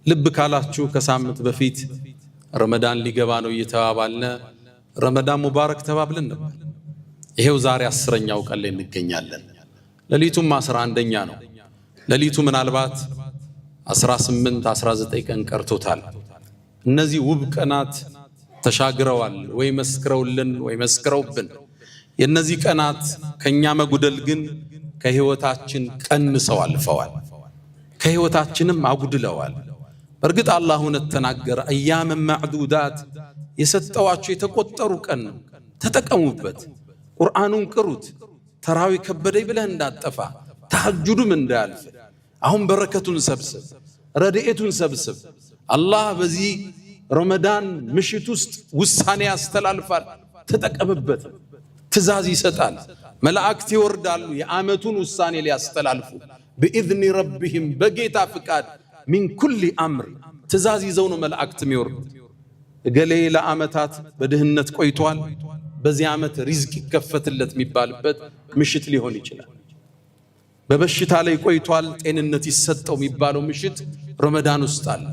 ልብ ካላችሁ ከሳምንት በፊት ረመዳን ሊገባ ነው እየተባባልነ ረመዳን ሙባረክ ተባብለን ነበር። ይሄው ዛሬ 10ኛው ቀን ላይ እንገኛለን። ሌሊቱም 11ኛ ነው። ሌሊቱ ምናልባት 18 19 ቀን ቀርቶታል። እነዚህ ውብ ቀናት ተሻግረዋል ወይ መስክረውልን ወይ መስክረውብን። የእነዚህ ቀናት ከኛ መጉደል ግን ከህይወታችን ቀንሰው አልፈዋል፣ ከህይወታችንም አጉድለዋል። በእርግጥ አላህ እውነት ተናገረ። أياما معدودات የሰጠዋቸው የተቆጠሩ ቀን ነው፣ ተጠቀሙበት። ቁርአኑን ቅሩት። ተራዊ ከበደኝ ብለህ እንዳጠፋ፣ ተሐጁዱም እንዳያልፍ። አሁን በረከቱን ሰብስብ፣ ረድኤቱን ሰብስብ። አላህ በዚህ ረመዳን ምሽት ውስጥ ውሳኔ ያስተላልፋል። ተጠቀምበት። ትእዛዝ ይሰጣል። መላእክት ይወርዳሉ የዓመቱን ውሳኔ ሊያስተላልፉ بإذن ربهم በጌታ ፍቃድ من كل أمر ትእዛዝ ይዘው ነው መላእክት የሚወርዱት። እገሌ ለዓመታት በድህነት ቆይቷል፣ በዚህ ዓመት ሪዝቅ ይከፈትለት የሚባልበት ምሽት ሊሆን ይችላል። በበሽታ ላይ ቆይቷል፣ ጤንነት ይሰጠው የሚባለው ምሽት ረመዳን ውስጥ አለ።